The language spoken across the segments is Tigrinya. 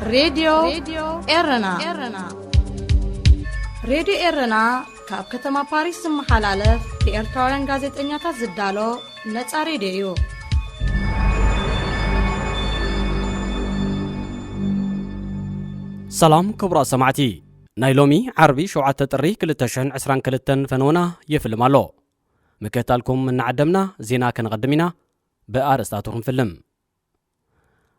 ሬድዮ ኤረና። ሬድዮ ኤረና ካብ ከተማ ፓሪስ ዝመሓላለፍ ብኤርትራውያን ጋዜጠኛታት ዝዳሎ ነጻ ሬድዮ እዩ። ሰላም ክቡራት ሰማዕቲ፣ ናይ ሎሚ ዓርቢ ሸውዓተ ጥሪ ክልተ ሽሕን ዕስራን ክልተን ፈነወና የፍልም ኣሎ። ምክትታልኩም እናዓደምና ዜና ከነቐድም ኢና። ብኣርእስታቱ ክንፍልም።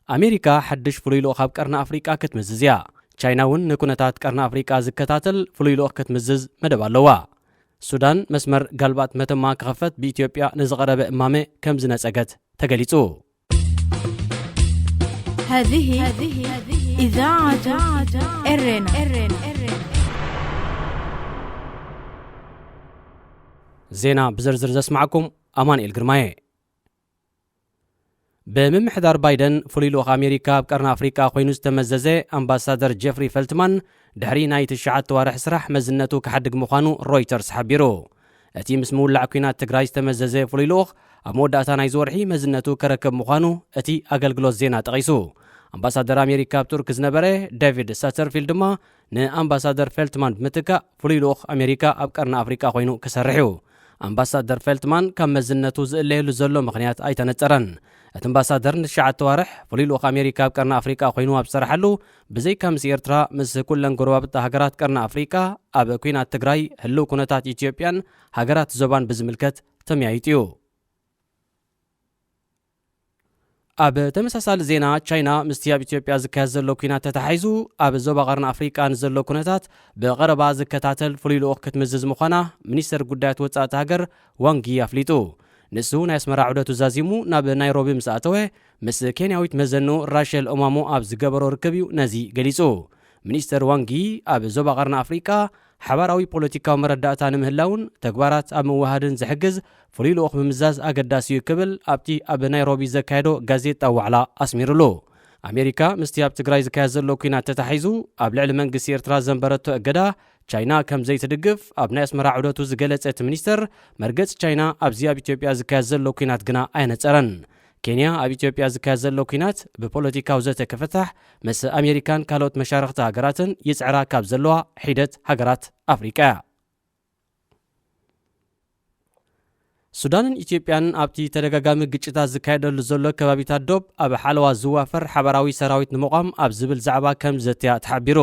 ኣሜሪካ ሓድሽ ፍሉይ ልኡኽ ኣብ ቀርኒ ኣፍሪቃ ክትምዝዝ እያ። ቻይና እውን ንኩነታት ቀርኒ ኣፍሪቃ ዝከታተል ፍሉይ ልኡኽ ክትምዝዝ መደብ ኣለዋ። ሱዳን መስመር ጋልባት መተማ ክኸፈት ብኢትዮጵያ ንዝቐረበ እማመ ከም ዝነጸገት ተገሊጹ። هذه إذاعة إرنا. ዜና ብዝርዝር ዘስማዕኩም ኣማኑኤል ግርማየ። ብምምሕዳር ባይደን ፍሉይ ልኡኽ ኣሜሪካ ኣብ ቀርኒ ኣፍሪቃ ኮይኑ ዝተመዘዘ ኣምባሳደር ጀፍሪ ፈልትማን ድሕሪ ናይ ትሽዓተ ዋርሕ ስራሕ መዝነቱ ክሓድግ ምዃኑ ሮይተርስ ሓቢሩ። እቲ ምስ ምውላዕ ኲናት ትግራይ ዝተመዘዘ ፍሉይ ልኡኽ ኣብ መወዳእታ ናይዚ ወርሒ መዝነቱ ከረክብ ምዃኑ እቲ ኣገልግሎት ዜና ጠቒሱ። ኣምባሳደር ኣሜሪካ ኣብ ቱርክ ዝነበረ ዴቪድ ሳተርፊልድ ድማ ንኣምባሳደር ፌልትማን ብምትካእ ፍሉይ ልኡኽ ኣሜሪካ ኣብ ቀርኒ ኣፍሪቃ ኮይኑ ክሰርሕ እዩ። ኣምባሳደር ፌልትማን ካብ መዝነቱ ዝእለየሉ ዘሎ ምኽንያት ኣይተነጸረን። እቲ ኣምባሳደር ንትሽዓተ ዋርሕ ፍሉይ ልኡኽ ኣሜሪካ ኣብ ቀርኒ ኣፍሪቃ ኮይኑ ኣብ ዝሰርሓሉ፣ ብዘይካ ምስ ኤርትራ ምስ ኩለን ጎረባብቲ ሃገራት ቀርኒ ኣፍሪቃ ኣብ ኲናት ትግራይ፣ ህልው ኩነታት ኢትዮጵያን ሃገራት ዞባን ብዝምልከት ተመያይጡ እዩ። ኣብ ተመሳሳሊ ዜና፣ ቻይና ምስቲ ኣብ ኢትዮጵያ ዝካየድ ዘሎ ኲናት ተተሓሒዙ ኣብ ዞባ ቀርኒ ኣፍሪቃ ንዘሎ ኩነታት ብቐረባ ዝከታተል ፍሉይ ልኡኽ ክትምዝዝ ምዃና ሚኒስተር ጉዳያት ወጻኢ እታ ሃገር ዋንጊ ኣፍሊጡ። ንሱ ናይ ኣስመራ ዑደቱ ዛዚሙ ናብ ናይሮቢ ምስ ኣተወ፣ ምስ ኬንያዊት መዘንኡ ራሸል ኦማሞ ኣብ ዝገበሮ ርክብ እዩ ነዚ ገሊጹ። ሚኒስተር ዋንጊ ኣብ ዞባ ቀርኒ ኣፍሪቃ ሓባራዊ ፖለቲካዊ መረዳእታ ንምህላውን ተግባራት ኣብ ምውሃድን ዝሕግዝ ፍሉይ ልኡኽ ምምዛዝ ኣገዳሲ እዩ ክብል ኣብቲ ኣብ ናይሮቢ ዘካየዶ ጋዜጣ ዋዕላ ኣስሚሩሉ። ኣሜሪካ ምስቲ ኣብ ትግራይ ዝካየድ ዘሎ ኲናት ተታሒዙ ኣብ ልዕሊ መንግስቲ ኤርትራ ዘንበረቶ እገዳ ቻይና ከም ዘይትድግፍ ኣብ ናይ ኣስመራ ዑደቱ ዝገለጸ እቲ ሚኒስተር፣ መርገጽ ቻይና ኣብዚ ኣብ ኢትዮጵያ ዝካየድ ዘሎ ኲናት ግና ኣየነጸረን። ኬንያ ኣብ ኢትዮጵያ ዝካየድ ዘሎ ኲናት ብፖለቲካዊ ዘተ ክፍታሕ ምስ ኣሜሪካን ካልኦት መሻርኽቲ ሃገራትን ይጽዕራ ካብ ዘለዋ ሒደት ሃገራት ኣፍሪቃ እያ። ሱዳንን ኢትዮጵያን ኣብቲ ተደጋጋሚ ግጭታት ዝካየደሉ ዘሎ ከባቢታት ዶብ ኣብ ሓለዋ ዝዋፈር ሓባራዊ ሰራዊት ንምቋም ኣብ ዝብል ዛዕባ ከም ዝዘተያ ተሓቢሩ።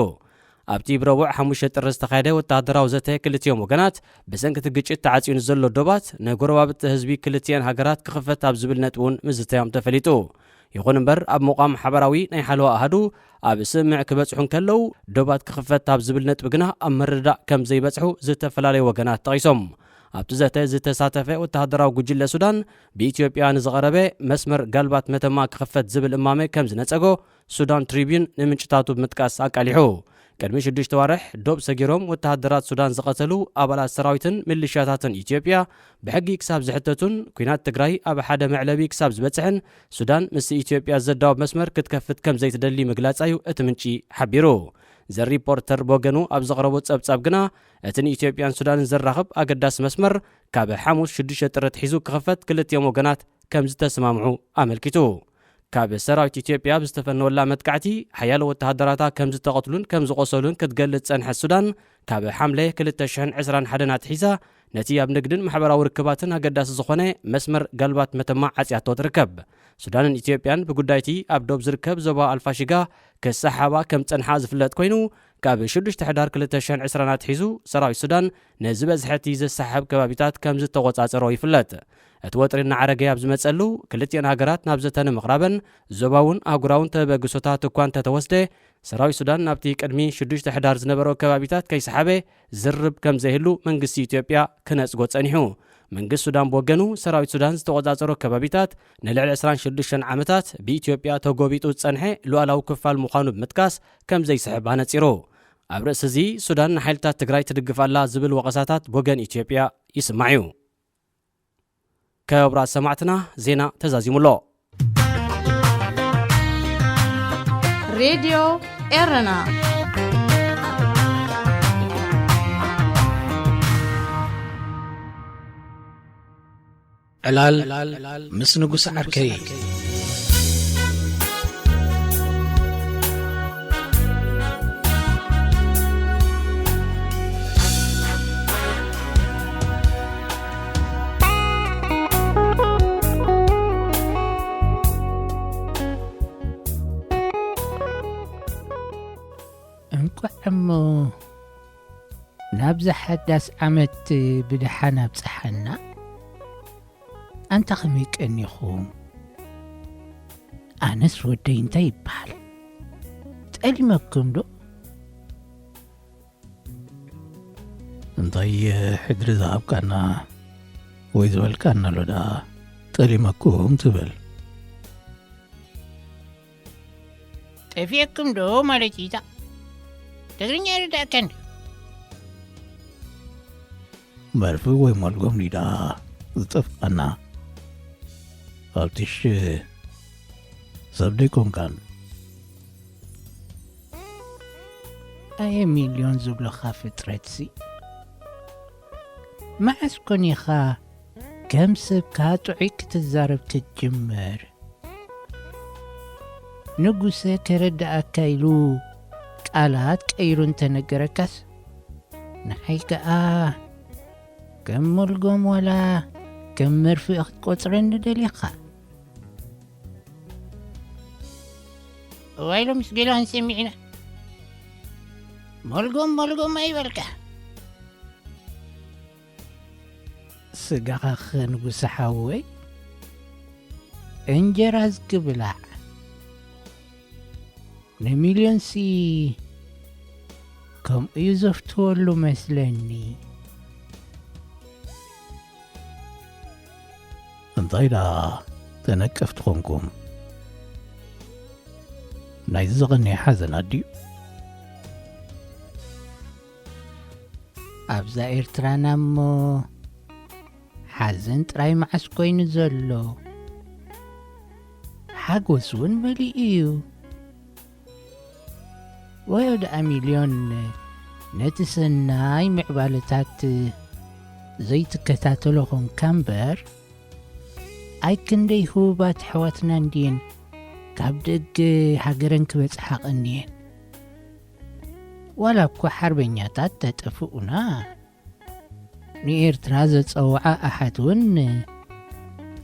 ኣብቲ ብረቡዕ ሓሙሽተ ጥሪ ዝተኻየደ ወተሃደራዊ ዘተ ክልቲኦም ወገናት ብሰንኪ እቲ ግጭት ተዓጽዩ ንዘሎ ዶባት ንጎረባብቲ ህዝቢ ክልቲኤን ሃገራት ክኽፈት ኣብ ዝብል ነጥቢ እውን ምዝተዮም ተፈሊጡ። ይኹን እምበር ኣብ ምቋም ሓባራዊ ናይ ሓለዋ ኣሃዱ ኣብ ስምምዕ ክበጽሑ እንከለዉ ዶባት ክኽፈት ኣብ ዝብል ነጥቢ ግና ኣብ ምርድዳእ ከም ዘይበጽሑ ዝተፈላለዩ ወገናት ጠቒሶም። ኣብቲ ዘተ ዝተሳተፈ ወተሃደራዊ ጉጅለ ሱዳን ብኢትዮጵያ ንዝቐረበ መስመር ጋልባት መተማ ክኽፈት ዝብል እማመ ከም ዝነጸጎ ሱዳን ትሪቢዩን ንምንጭታቱ ብምጥቃስ ኣቃሊሑ። ቅድሚ ሽዱሽተ ዋርሕ ዶብ ሰጊሮም ወተሃደራት ሱዳን ዝቐተሉ ኣባላት ሰራዊትን ሚሊሻታትን ኢትዮጵያ ብሕጊ ክሳብ ዝሕተቱን ኲናት ትግራይ ኣብ ሓደ መዕለቢ ክሳብ ዝበጽሕን ሱዳን ምስ ኢትዮጵያ ዘዳውብ መስመር ክትከፍት ከም ዘይትደሊ ምግላጻ እዩ እቲ ምንጪ ሓቢሩ። ዘ ሪፖርተር ብወገኑ ኣብ ዘቕረቦ ጸብጻብ ግና እቲ ንኢትዮጵያን ሱዳንን ዘራኽብ ኣገዳሲ መስመር ካብ ሓሙስ ሽዱሽተ ጥሪ ኣትሒዙ ክኽፈት ክልቲኦም ወገናት ከም ዝተሰማምዑ ኣመልኪቱ። ካብ ሰራዊት ኢትዮጵያ ኣብ ዝተፈነወላ መጥቃዕቲ ሓያሎ ወተሃደራታ ከም ዝተቐትሉን ከም ዝቖሰሉን ክትገልጽ ጸንሐት ሱዳን፣ ካብ ሓምለ ክልተ ሽሕን ዕስራን ሓደን ኣትሒዛ ነቲ ኣብ ንግድን ማሕበራዊ ርክባትን ኣገዳሲ ዝኾነ መስመር ጋልባት መተማ ዓጽያቶ ትርከብ። ሱዳንን ኢትዮጵያን ብጉዳይቲ ኣብ ዶብ ዝርከብ ዞባ ኣልፋሽጋ ክሰሓሓባ ከም ዝጸንሓ ዝፍለጥ ኮይኑ፣ ካብ ሽዱሽተ ሕዳር ክልተ ሽሕን ዕስራን ኣትሒዙ ሰራዊት ሱዳን ንዝበዝሐ እቲ ዘሰሓሕብ ከባቢታት ከም ዝተቖጻጸሮ ይፍለጥ። እቲ ወጥሪ እናዓረገ ኣብ ዝመጸሉ፣ ክልቲኤን ሃገራት ናብ ዘተ ንምቕራበን ዞባውን ኣህጉራውን ተበግሶታት እኳ እንተተወስደ፣ ሰራዊት ሱዳን ናብቲ ቅድሚ ሽዱሽተ ሕዳር ዝነበሮ ከባቢታት ከይሰሓበ ዝርብ ከም ዘይህሉ መንግስቲ ኢትዮጵያ ክነጽጎ ጸኒሑ። መንግስቲ ሱዳን ብወገኑ፣ ሰራዊት ሱዳን ዝተቖጻጸሮ ከባቢታት ንልዕሊ ዕስራን ሽዱሽተን ዓመታት ብኢትዮጵያ ተጎቢጡ ዝጸንሐ ሉዓላዊ ክፋል ምዃኑ ብምጥቃስ ከም ዘይስሕብ ኣነጺሩ። ኣብ ርእሲ እዚ፣ ሱዳን ንሓይልታት ትግራይ ትድግፍ ኣላ ዝብል ወቐሳታት ብወገን ኢትዮጵያ ይስማዕ እዩ። ክቡራት ሰማዕትና፣ ዜና ተዛዚሙ ኣሎ። ሬድዮ ኤረና። ዕላል ምስ ንጉስ ዓርከይ። እንቋዕ እሞ ናብዛ ሓዳስ ዓመት ብደሓን ኣብጽሓና። ኣንታ ከመይ ቀኒኹም? ኣነስ ወደይ እንታይ ይበሃል? ጠሊመኩም ዶ? እንታይ ሕድሪ ዝሃብካና ወይ ዝበልካና ኣሎ ደኣ ጠሊመኩም ትብል? ጠፊኤኩም ዶ ማለት እዩ? እታ ትግርኛ ይርዳእካ እንዲ? መርፍእ ወይ መልጎም ድዩ ደኣ ዝጠፍኣና? ኣብትሽ ሰብ ደይኮንካን? ኣየ ሚልዮን ዝብለኻ ፍጥረትሲ፣ መዓስ ኮን ኢኻ ከም ሰብካ ጥዑይ ክትዛረብ ክትጅምር? ንጉሰ ከረድኣካ ኢሉ ቃላት ቀይሩ እንተነገረካስ፣ ንዓይ ከኣ ከም መልጎም ዋላ ከም መርፍእ ክትቆጽረኒ ደሊኻ? እዋይ ሎምስ ገለ ክንሰሚዕ ኢና። መልጎም መልጎም ኣይበልካ። ስጋኻ ንጉሰ ሓወይ እንጀራ እስኪ ብላዕ። ንሚልዮንሲ ከምኡ እዩ ዘፍትወሉ መስለኒ። እንታይ ደኣ ተነቀፍቲ ኾንኩም? ናይዚ ዝቐንየ ሓዘን ኣድዩ? ኣብዛ ኤርትራና እሞ ሓዘን ጥራይ መዓስ ኮይኑ ዘሎ? ሓጎስ እውን መሊኡ እዩ። ወዮ ደኣ ሚልዮን ነቲ ሰናይ ምዕባለታት ዘይትከታተሎ ኾንካ እምበር፣ ኣይ ክንደይ ህቡባት ኣሕዋትና እንድየን ካብ ደገ ሃገረን ክበጽሓ ቀንየን። ዋላ እኳ ሓርበኛታት ተጠፍኡና፣ ንኤርትራ ዘጸውዓ ኣሓት እውን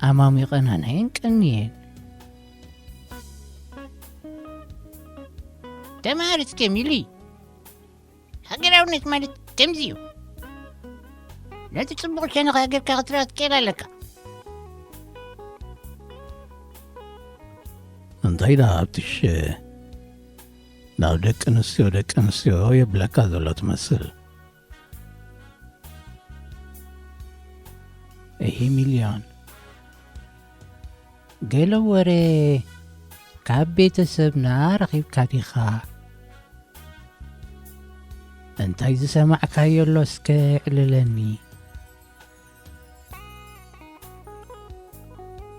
ኣማሚቐናን ኣየን ቀንየን። ተማሃር እስከ ሚሊ፣ ሃገራውነት ማለት ከምዚ እዩ። ነቲ ጽቡቕ ሸነኽ ሃገርካ ክትረኣ ክትክእል ኣለካ። እንታይ ደኣ ኣብትሽ ናብ ደቂ ኣንስትዮ ደቂ ኣንስትዮ የብለካ ዘሎ ትመስል። እሂ ሚልዮን፣ ገለ ወረ ካብ ቤተሰብና ረኺብካ ዲኻ? እንታይ ዝሰማዕካዮ ኣሎ እስከ ዕልለኒ።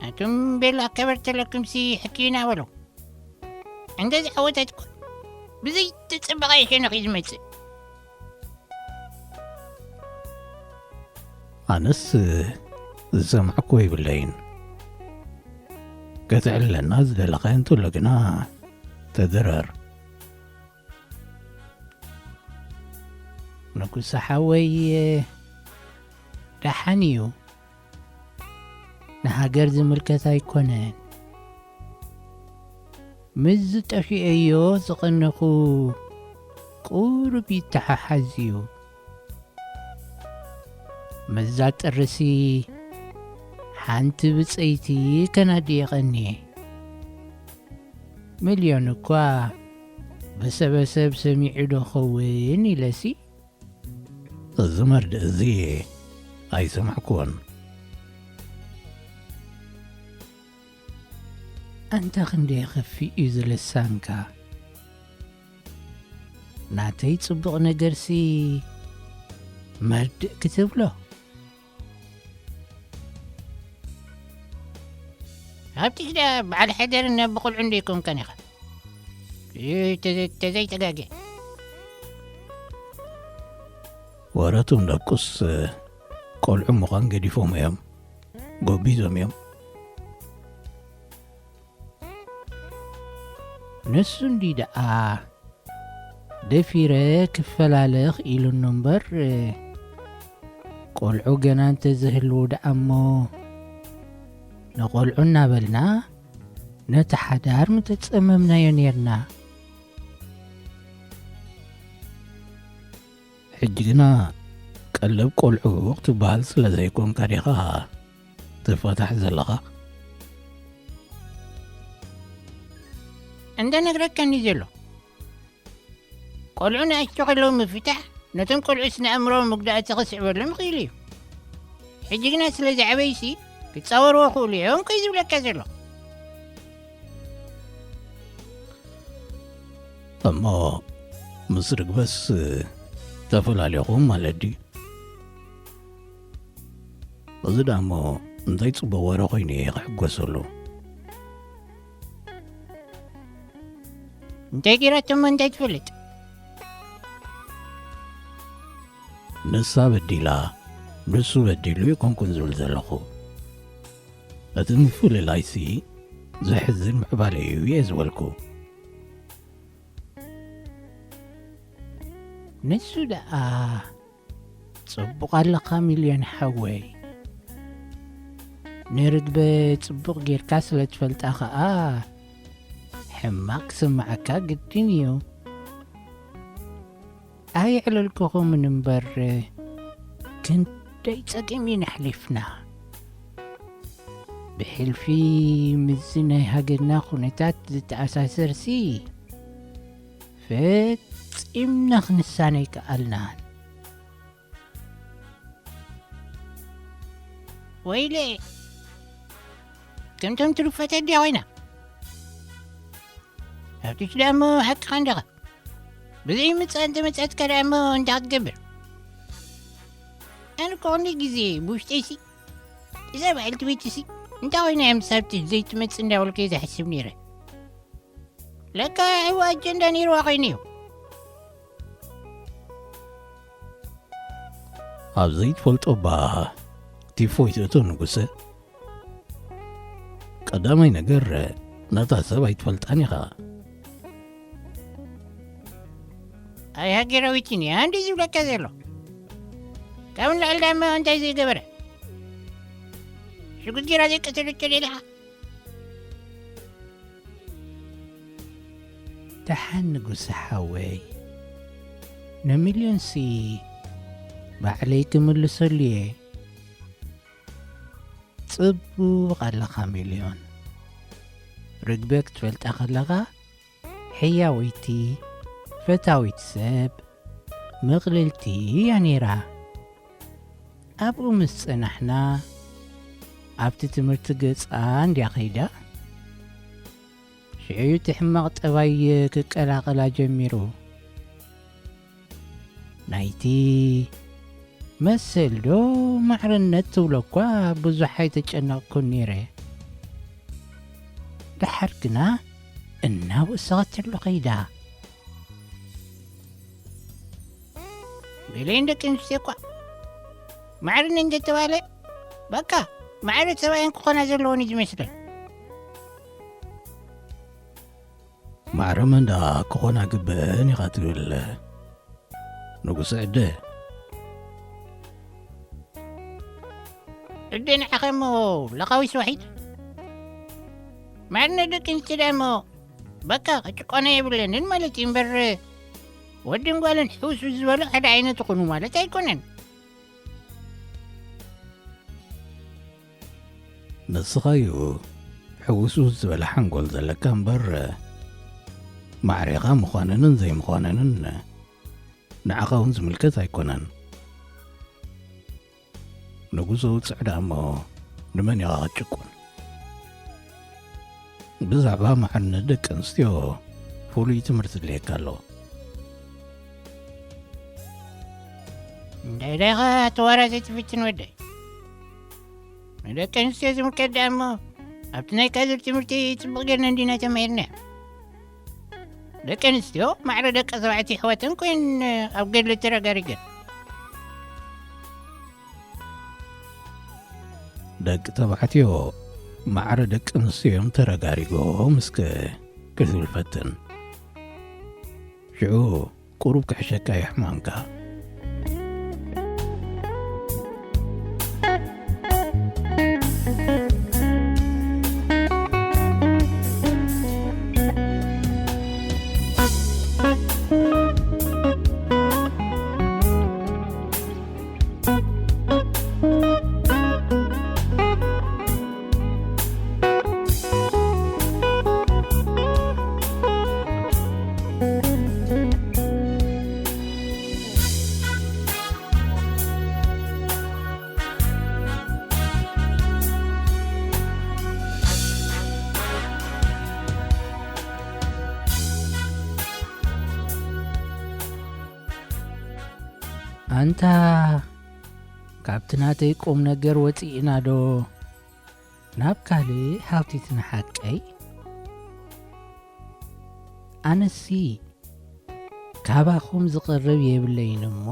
ኣቱም ቤላ ከበርተለኩምሲ ሕክዩና በሉ። እንደዚ ዓወታት እኮ ብዘይተጸበቐ ሸነኽ እዩ ዝመጽእ። ኣነስ ዝሰማዕኩዎ ይብለይን። ከተዕልለና ዝደለኻዮ እንተሎ ግና ተደረር። ንጉሰ ሓወይ ደሓን እዩ። ንሃገር ዝምልከት ኣይኮነን። ምስ ዝጠፍኤዮ ዝቐነኹ ቁሩብ ይተሓሓዝ እዩ። ምስዛ ጥርሲ ሓንቲ ብጸይቲ ከናዲ የቐንየ። ሚልዮን እኳ ብሰበሰብ ሰሚዑ ዶ ኸውን ኢለሲ? እዚ መርድእ እዚ ኣይሰማዕኩዎን። ኣንታ ክንደይ ከፊእ እዩ ዝልሳንካ። ናተይ ጽቡቕ ነገርሲ መርድእ ክትብሎ። ኣብቲ ግዳ በዓል ሓዳርን ኣቦ ቆልዑን ዶ ኣይኮንካን ኢኻ? ተዘይ-፣ ተዘይተጋግየ። ወረቱም ደቁስ ቆልዑ ምዃን ገዲፎም እዮም፣ ጎቢዞም እዮም። ንሱ እንዲ ደኣ ደፊረ ክፈላለ ክኢሉኒ እምበር፣ ቆልዑ ገና እንተዝህልዉ ደኣ እሞ፣ ንቆልዑ እናበልና ነቲ ሓዳር ምተጸመምናዮ ኔርና። ሕጂ ግና ቀለብ ቆልዑ ክትበሃል ስለ ዘይኮንካ ዲኻ ትፋታሕ ዘለኻ? እንተ ነግረካኒ ዘሎ፣ ቆልዑ ንኣሽቱ ከለዉ ምፍታሕ ነቶም ቆልዑ ስነ ኣእምሮኣዊ መጉዳእቲ ከስዕበሎም ይኽእል እዩ። ሕጂ ግና ስለ ዝዓበዩሲ ክጻወርዎ ክእሉ እዮም ከይ ዝብለካ ዘሎ። እሞ ምስ ርግበስ ተፈላለኹም ማለት ድዩ? እዚ ደኣ እሞ እንታይ ጽቡቕ ወረ ኮይኑ እየ ክሕጎሰሉ። እንታይ ገይራቶ እሞ እንታይ ትፈልጥ? ንሳ በዲላ፣ ንሱ በዲሉ ይኮንኩን ዝብል ዘለኹ። እቲ ምፍልላይሲ ዘሕዝን ምዕባለ እዩ እየ ዝበልኩ። ንሱ ደኣ ጽቡቕ ኣለኻ ሚልዮን ሓወይ። ንርግበ ጽቡቕ ጌርካ ስለ ትፈልጣ ኸኣ ሕማቕ ክስምዓካ ግድን እዩ። ኣየዕለልኩኹምን እምበር ክንደይ ጸገም ኢና ኣሕሊፍና። ብሕልፊ ምስዚ ናይ ሃገርና ኩነታት ዝተኣሳሰርሲ ፈጺምና ክንሳነ ኣይከኣልናን። ወይለ፣ ከምቶም ትሩፋት ኣድያ ኮይና። ኣብቲ ደኣ እሞ ሓቅኻ እንዲኻ። ብዘይ ምጽኣን ተመጻእትካ ደኣ እሞ እንታይ ክትገብር? ኣነ እኮ ክንደይ ግዜ ብውሽጠይሲ፣ እዛ በዓልቲ ቤትሲ እንታይ ኮይና እያ ምስ ሃብቲ ዘይትመጽእ እንዳበልኩ እየ ዝሓስብ ነይረ። ለካ ሕዋ ኣጀንዳ ነይርዋ ኮይኑ እዩ። ኣብ ዘይትፈልጦ እባ ቲፎይ ትእቶ ንጉሰ። ቀዳማይ ነገር ነታ ሰብ ኣይትፈልጣን ኢኻ። ኣይ ሃገራዊትን እያ እንዲ ዝብለካ ዘሎ። ካብ ንላዕሊ ዳማ እንታይ ዘይገበረ? ሽጉጥ ጌራ ዘይቀተለቶ ደሊኻ? ደሓን ንጉሰ ሓወይ፣ ንሚልዮንሲ ባዕለይ ክምልሰሉ እየ። ጽቡቕ ኣለኻ ሚልዮን። ርግበ ክትፈልጣ ከለኻ ሕያወይቲ፣ ፈታዊት ሰብ፣ ምቕልልቲ እያ ነይራ። ኣብኡ ምስ ጸናሕና፣ ኣብቲ ትምህርቲ ገጻ እንድያ ከይዳ። ሽዑ እቲ ሕማቕ ጠባይ ክቀላቐላ ጀሚሩ። ናይቲ መሰል ዶ ማዕርነት ትብሎ እኳ ብዙሕ ኣይተጨነቕኩን ነይረ። ደሓር ግና እናወሰኸትሉ ከይዳ። ገሌን ደቂ ኣንስትዮ እኳ ማዕርነት እንተተባህለ፣ በቃ፣ ማዕረ ሰብኣየን ክኾና ዘለወን እዩ ዝመስለን። ማዕረ መን ደኣ ክኾና ግበአን ኢኻ ትብል? ንጉሰ ዕደ። ዕደ ንዓኸ እሞ ለኻዊስ ዋሒድ። ማዕርነት ደቂ ኣንስትዮ ደኣ እሞ በቃ ክጭቆና የብለንን ማለት እዩ እምበር፣ ወድን ጓልን ሕውስ ዝበሉ ሓደ ዓይነት ይኹኑ ማለት ኣይኮነን። ንስኻዩ ሕውስውስ ዝበለ ሓንጎል ዘለካ እምበር፣ ማዕሬኻ ምዃነንን ዘይምዃነንን ንዓኻ እውን ዝምልከት ኣይኮነን። ንጉሶ ውፅዕ ደኣ እሞ ንመን ኢኻ ክትጭቁን? ብዛዕባ ማዕርነት ደቂ ኣንስትዮ ፍሉይ ትምህርቲ ድልየካ ኣሎ። እንታይ ዳይኻ ተዋራዘ ትፍትን ወደይ? ንደቂ ኣንስትዮ ዝምልከት ደኣ እሞ ኣብቲ ናይ ካድር ትምህርቲ ጽቡቕ ጌርና እንዲና ተማሂርና። ደቂ ኣንስትዮ ማዕረ ደቂ ተባዕትዮ ኣሕዋተን ኮይነን ኣብ ገድሊ ተረጋሪገን። ደቂ ተባዕትዮ ማዕረ ደቂ ኣንስትዮ እዮም ተረጋሪጎም እስከ ክትብል ፈትን። ሽዑ ቁሩብ ክሕሸካ እዩ ሕማምካ። ኣንታ፣ ካብቲ ናተይ ቁም ነገር ወፂእና ዶ ናብ ካልእ ሃውቲትና ሓቀይ? ኣነሲ ካባኹም ዝቐርብ የብለይን እሞ፣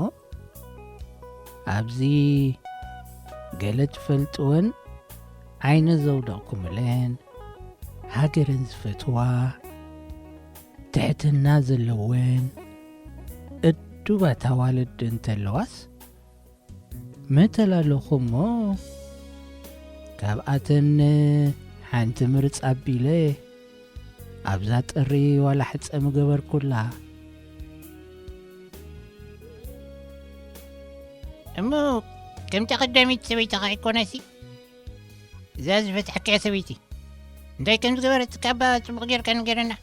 ኣብዚ ገለ ትፈልጥወን ዓይነ ዘውደቕኩምለን፣ ሃገረን ዝፈትዋ፣ ትሕትና ዘለወን እዱባት ኣዋልድ እንተለዋስ፣ መተላለኹ እሞ፣ ካብኣተን ሓንቲ ምርጽ ኣቢለ፣ ኣብዛ ጥሪ ዋላ ሕጸ ምገበርኩላ። እሞ፣ ከምታ ቀዳመይቲ ሰበይትኻ ኣይኮነሲ? እዛ ዝፈትሐካያ ሰበይቲ፣ እንታይ ከም ዝገበረት ካባ ጽቡቕ ጌርካ ንገረና።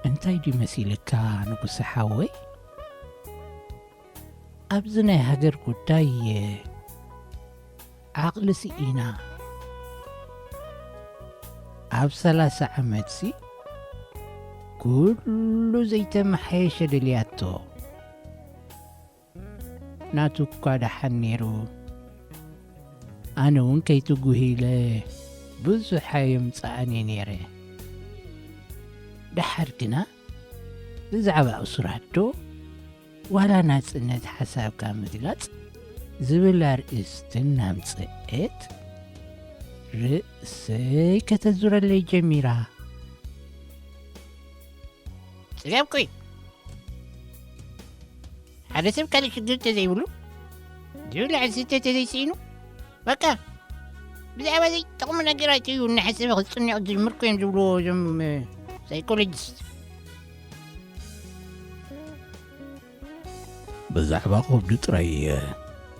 እንታይ ድዩ መሲልካ ንጉሰ ሓወይ? ኣብዚ ናይ ሃገር ጉዳይ ዓቕሊ ስኢና። ኣብ ሰላሳ ዓመትሲ ኩሉ ዘይተመሓየሸ ደልያቶ። ናቱ እኳ ደሓን ነይሩ። ኣነ እውን ከይትጉህ ኢለ ብዙሕ ኣየምጽኣን እየ ነይረ። ደሓር ግና ብዛዕባ እሱራት ዶ ዋላ ናጽነት ሓሳብካ ምግላጽ ዝብል ኣርእስቲ እናምጽአት ርእሰይ ከተዙረለይ ጀሚራ። ጽጋብ ኮይ፣ ሓደ ሰብ ካልእ ሽግር ተዘይብሉ ዝብላዕ ዝስተ ተዘይስኢኑ፣ በቃ ብዛዕባ ዘይጠቕሙ ነገራት እዩ እናሓሰበ ክጽንዕ ዝጅምር ኮዮም ዝብልዎ እዞም፣ እ፣ ሳይኮሎጂስት። ብዛዕባ ከብዱ ጥራይ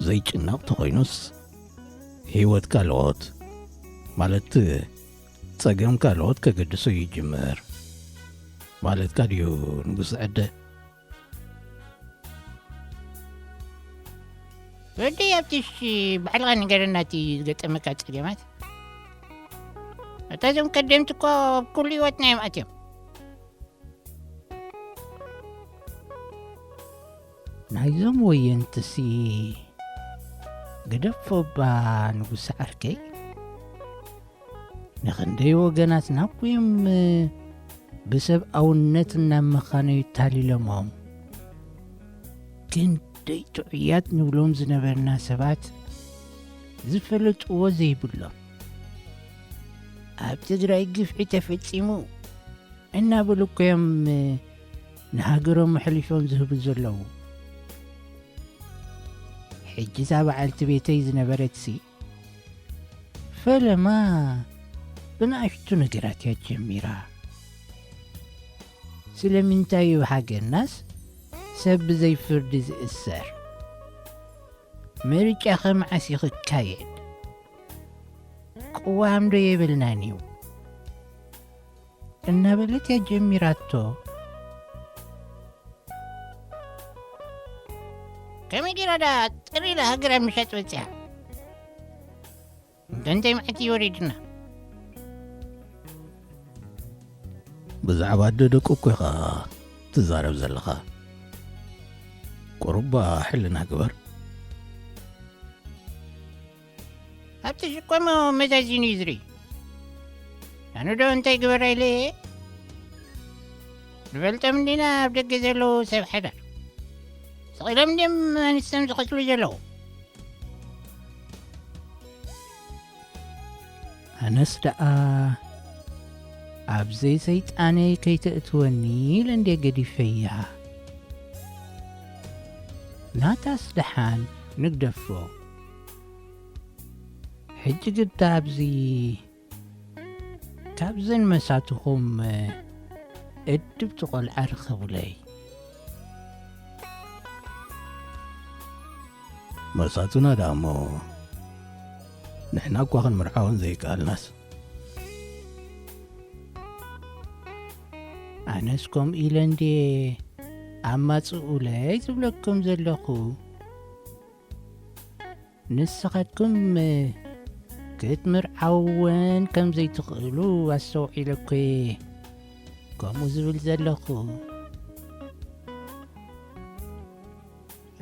ዘይጭነቕ ተኾይኑስ፣ ህይወት ካልኦት፣ ማለት ጸገም ካልኦት ከገድሶ ይጅምር ማለትካ ድዩ ንጉስ ዕደ? ወደይ ኣብቲ እሺ ባዕልኻ ንገረና እቲ ዝገጠመካ ጸገማት። እታ እዞም ቀደምቲ እኮ ኣብ ኩሉ ህይወትና እዮም ኣትዮም። ናይዞም ወየንትሲ ግደፎ እባ ንጉስ ዓርከይ። ንኽንደይ ወገናትና እኮ እዮም ብሰብኣውነት እናመኻነዩ ታሊሎሞም። ክንደይ ጥዑያት ንብሎም ዝነበርና ሰባት ዝፈለጥዎ ዘይብሎም። ኣብ ትግራይ ግፍዒ ተፈጺሙ እናበሉ እኮ እዮም ንሃገሮም ኣሕሊፎም ዝህቡ ዘለዉ። ሕጂ እዛ በዓልቲ ቤተይ ዝነበረትሲ ፈለማ ብንኣሽቱ ነገራት እያ ጀሚራ። ስለምንታይ እዩ ሃገርናስ ሰብ ብዘይ ፍርዲ ዝእሰር? ምርጫኸ መዓስ እዩ ክካየድ? ቅዋም ዶ የብልናን እዩ? እናበለት እያ ጀሚራቶ። ከመይ ጌራ ዳ ጥር ኢላ ሃገር ኣብ ምሻጥ በጺሓ? እንተ እንታይ መዓት እዩ ወሪድና? ብዛዕባ ኣደ ደቁ እኮ ኢኻ ትዛረብ ዘለኻ። ቁሩባ ሕልና ግበር። ኣብቲ ሽኮሞ መዛዚኑ እዩ ዝርኢ። ኣነ ዶ እንታይ ግበር ኢለ እየ? ንፈልጦም እንዲና ኣብ ደገ ዘለዉ ሰብ ሓዳር። ስቕ ኢሎም እንድዮም ኣንስቶም ዝቐትሉ ዘለዉ። ኣነስ ደኣ ኣብ ዘይሰይጣነይ ከይተእትወኒ ኢለ እንድየ ገዲፈያ። ናታስ ደሓን ንግደፎ። ሕጂ ግዳ ኣብዚ ካብዘን መሳትኹም እድብቲ ቆልዓ ርኸቡለይ። መሳቱና ደኣ እሞ ንሕና እኳ ክንምርዓወን ዘይከኣልናስ። ኣነስ ከምኡ ኢለ እንድየ ኣማጽኡለይ ዝብለኩም ዘለኹ። ንስኻትኩም ክትምርዓውወን ከም ዘይትኽእሉ ኣስተውዒለ እኮ እየ ከምኡ ዝብል ዘለኹ።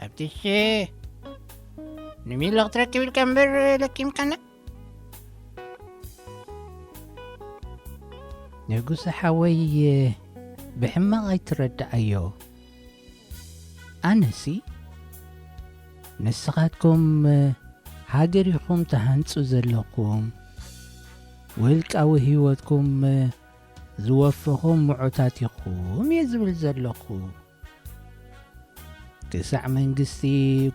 ኣብትሽ ንሚሎ ክትረክብ ኢልካ እምበር ለኪምካና። ንጉሰ ሓወይ፣ ብሕማቕ ኣይትረድኣዮ። ኣነሲ ንስኻትኩም ሃገር ኢኹም ትሃንጹ ዘለኹም፣ ውልቃዊ ህይወትኩም ዝወፈኹም ምዑታት ኢኹም እየ ዝብል ዘለኹ። ክሳዕ መንግስቲ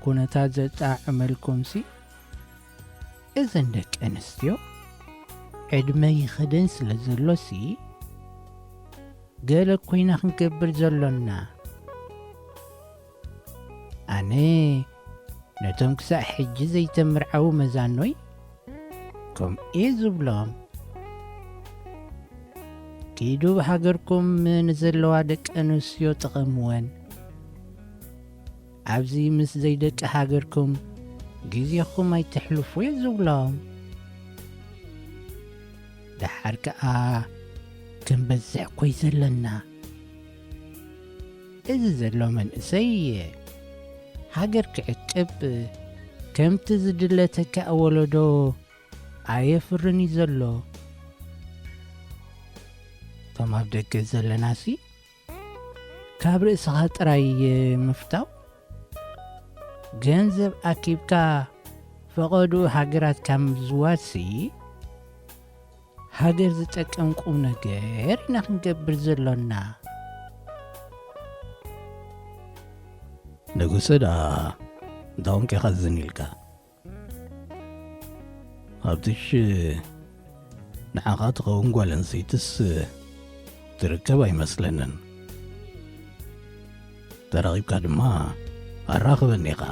ኩነታት ዘጣዕመልኩምሲ፣ እዘን ደቂ ኣንስትዮ ዕድመ ይኸደን ስለ ዘሎሲ፣ ገለ ኮይና ክንገብር ዘሎና። ኣነ ነቶም ክሳዕ ሕጂ ዘይተምርዓዉ መዛኖይ ከምኡ እየ ዝብሎም። ኪዱ ብሃገርኩም ንዘለዋ ደቂ ኣንስትዮ ጥቐምወን። ኣብዚ ምስ ዘይደቂ ሃገርኩም ግዜኹም ኣይተሕልፉ እየ ዝብሎም። ደሓር ከኣ ክንበዝሕ ኮይ ዘለና። እዚ ዘሎ መንእሰይ ሃገር ክዕቅብ ከምቲ ዝድለ ተካእ ወለዶ ኣየፍርን እዩ ዘሎ። እቶም ኣብ ደገ ዘለናሲ ካብ ርእስኻ ጥራይ ምፍታው፣ ገንዘብ ኣኪብካ ፈቐድኡ ሃገራት ካብ ምዝዋርሲ፣ ሃገር ዝጠቅም ቁም ነገር ኢና ክንገብር ዘሎና። ንጉሰ ደኣ እንታውን ከይኸዝን ኢልካ? ኣብትሽ ንዓኻ ትኸውን ጓል ኣንስተይትስ ትርከብ ኣይመስለንን። ተራኺብካ ድማ ኣራኽበኒ ኢኻ።